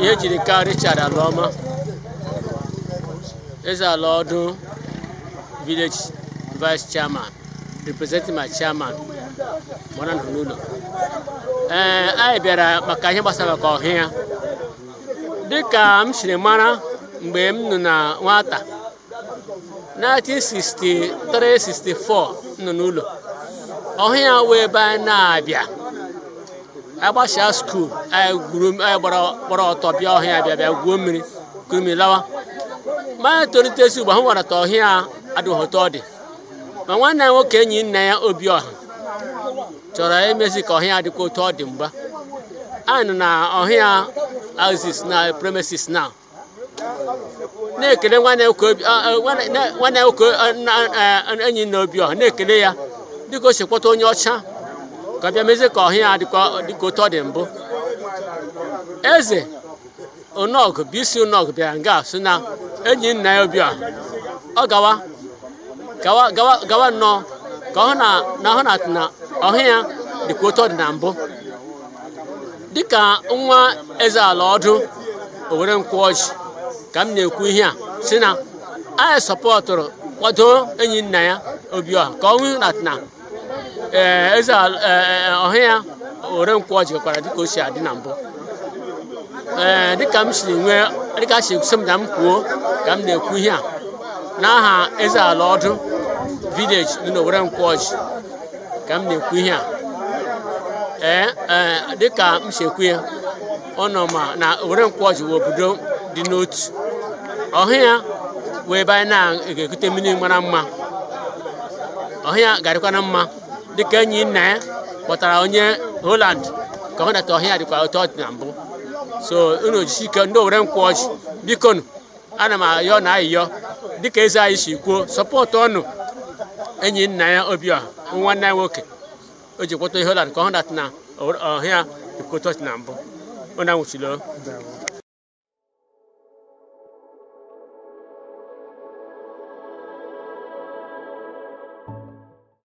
Ihe ejiri ka Richard Alọma, Eze Ala Ọdụ Village Vice Chairman, representing my chairman, Mwana n'ụlọ. Ee, anyị bịara maka ihe gbasara maka ọhịa. Dịka m siri mara mgbe m nọ na nwata, 1963-64 nọ n'ụlọ ọhịa wee ebe anyị na-abịa agbachaa school, anyị gwuru, anyị gbara ọtọ bịa ọhịa, bịa gwuo mmiri, kuru mmiri lawa. Ma anyị tolitezi ugbu a, hụ warata ọhịa adịghị otu ọ dị. Ma nwanne ya nwoke, enyi nna ya Obiọha, chọrọ imezi ka ọhịa dịkwa otu ọ dị mgba. Anyị nọ na ọhịa axis na premises na na-ekele nwanne nwoke nwanne nwoke, enyi nna Obiọha, na-ekele ya dịka o si kpọta onye ọcha ka ọ bịa mezie ka ọhịa dịkwa dịka otu ọ dị mbụ. Eze Onọgụ bisi Onọgụ bịara nga sị na enyi nna ya Obiọha, ọ gawa gawa gawa gawa nnọọ ka ọ hụ na hụ na ọhịa dịka otu ọ dị na mbụ. Dịka nwa Eze Ala Ọdụ Owere Nkwọji ka m na-ekwu ihe a, si na anyị supportụrụ, kwado enyi nna ya Obiọha ka ọ hụ na ee eze ọhịa Owere Nkwọji gakwara dịka o si adị na mbụ. Ee, dịka m siri nwee, dịka si sị m na m kwuo, ka m na-ekwu ihe a n'aha Eze Ala Ọdụ Village dị n'Owere Nkwọji ka m na-ekwu ihe a. Ee, dịka m si ekwu ya, ọ nọ ma na Owere Nkwọji wụ obodo dị n'otu. Ọhịa wee ebe anyị na-ekute mmiri mara mma, ọhịa garịkwa na mma dịka enyi nna ya kpọtara onye Holland ka ọ hụdata ọhịa dịkwa otu ọ dị na mbụ. So unu jisi ike, ndị Owere Nkwọji, bikonu, ana m ayọ na ayịyọ dịka eze anyị si kwuo, support ọnụ enyi nna ya Obiọha, nwanne ya nwoke o ji kpọta ihe Holland ka ọ hụdata na ọhịa dịkwa otu ọ dị na mbụ. Unu anwụchila o.